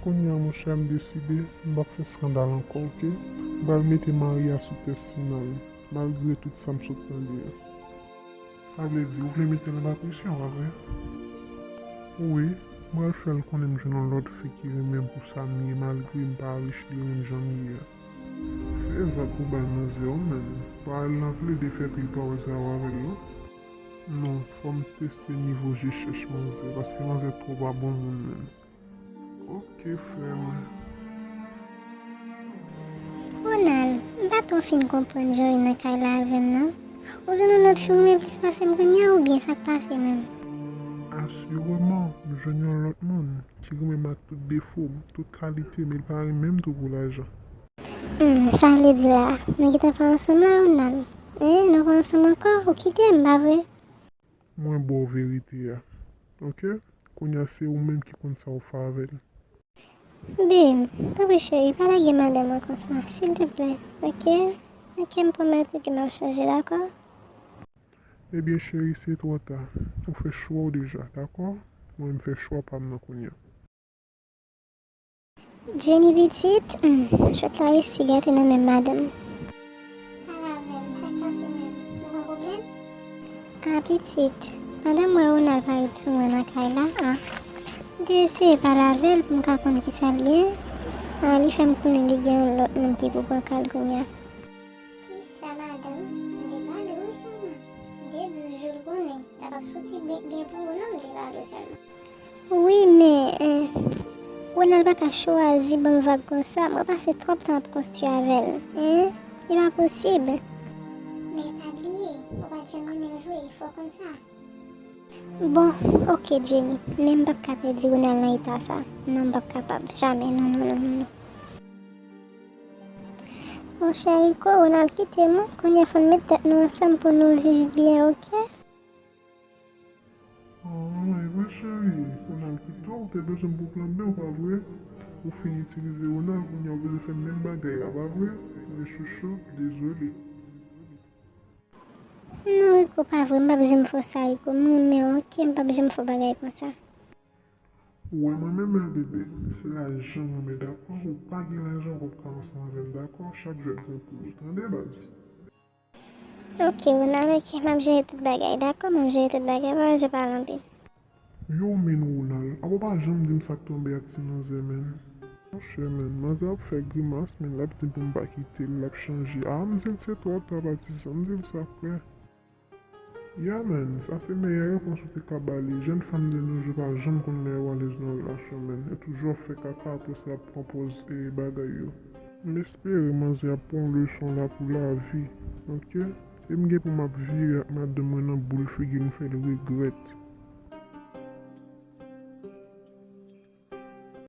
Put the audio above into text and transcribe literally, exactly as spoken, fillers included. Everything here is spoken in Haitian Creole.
Kounye a, monchè, m deside, m p ap fè eskandal ankò, oke? M pral mete Maria sou tès final, malgre tout sa m sot tande a. Sa vle di, ou vle mete l anba presyon, pa vre? Wi, m pral fè l konnen m jwenn yon lòt fi ki renmen m pou sa m ye, malgre m pa rich li menm jan m ye a. Se vag ou bay manzè yo, menn. Pa al nan plede fè pil pawòl sa yo avè l, non. Non, fò m teste nivo je chèch manzè, paske manzè twò pa bon moun, menn. Oke, frè mwen. Ronald, m pa twò fin konprann jan w nan kay la avè m nan. Ou jwenn yon lòt fi w renmen plis pase m kounye a, oubyen sa k pase menm? Asireman, m jwenn yon lòt moun ki renmen m ak tout defo m, tout kalite m, e l pa renmen m tou pou lajan. Hmm, sa vle di la, nou gentan pa ansanm la, Ronald? Hein, nou pa ansanm ankò? Ou kite m, pa vre? Mwen ba w verite a. Oke? Kounye a se ou menm ki konn sa w fè avè l. Babe, tanpri cheri, pa lage madanm mwen konsa, silteplè, oke? Oke, m pwomèt ou ke m ap chanje, dakò? Ebyen, cheri, se twò ta. Ou fè chwa w deja, dakò? Mwen, m fè chwa pa m nan kounye a. Jenny pitit, hmm, chòt la resi gate nan men madanm. Pale avè m, sa k pase menm? Ou gen pwoblèm? A pitit, pandan m wè Ronald parèt sou mwen nan kay la, a, m te eseye pale avè l pou m ka konn kisa l gen. A, li fè m konnen li gen yon lòt moun ki pou pran kay kounye a. Kisa, madanm? M te pale w sèlman. M te di w jou l konnen. Sa p ap soti gen, gen pou ou non, m te pale w sèlman. Wi, men, eh, Ronald pa ka chwazi ban m vag konsa. Mwen pase twòp tan ap konstwi avè l. Hein? E pa posib. Men pa bliye, ou pa t janm renmen l vre, fò w konn sa. Bon, oke, Jenny, men m p ap ka pèdi Ronald nan eta sa. Non, m p ap kapab. Jamè, non, non, non, non, non. Monchè Rico, Ronald kite m, wi. Kounye a fò n met tèt nou ansanm pou nou viv byen, oke? Oh, e vre, cheri. Ronald kite w, ou te bezwen m pou plan B, pa vre? Ou fin itilize Ronald, kounye a ou bezwen fè menm bagay la, pa vre? Men chouchou, dezole. Non, Rico, pa vre, m p ap janm fè w sa, Rico. M renmen w, oke? M p ap janm fè w bagay konsa. Ou wè mwen menm la, bebe, se lajan mwen renmen, dakò? Ou pa gen lajan, w p ap ka ansanm avè m, dakò? Chak jwèt gon pou l, tande, baz? Oke, Ronald, oke, m ap jere tout bagay, dakò? M ap jere tout bagay, pa bezwen pale anpil. Yo, men Ronald, apa w pa janm di m sa k tonbe ak ti manzè, menn? Monchè, menn, manzè ap fè grimas, menn, l ap di m pou m pa kite l, l ap chanje. A, m di l se twò ta, patizan, m di l sa, frè. Ya, menn, sa se meyè repons ou te ka ba li. Jèn fanm de nos jours pa janm konn lè yo alèz nan relasyon, menn. Yo toujou ap fè kaka, apre sa y ap pran pòz e bagay yo. M espere manzè ap pran yon leson la pou lavi, oke? E m gen pou m ap vire ak madanm mwen nan boul figi l, m fè l regrèt.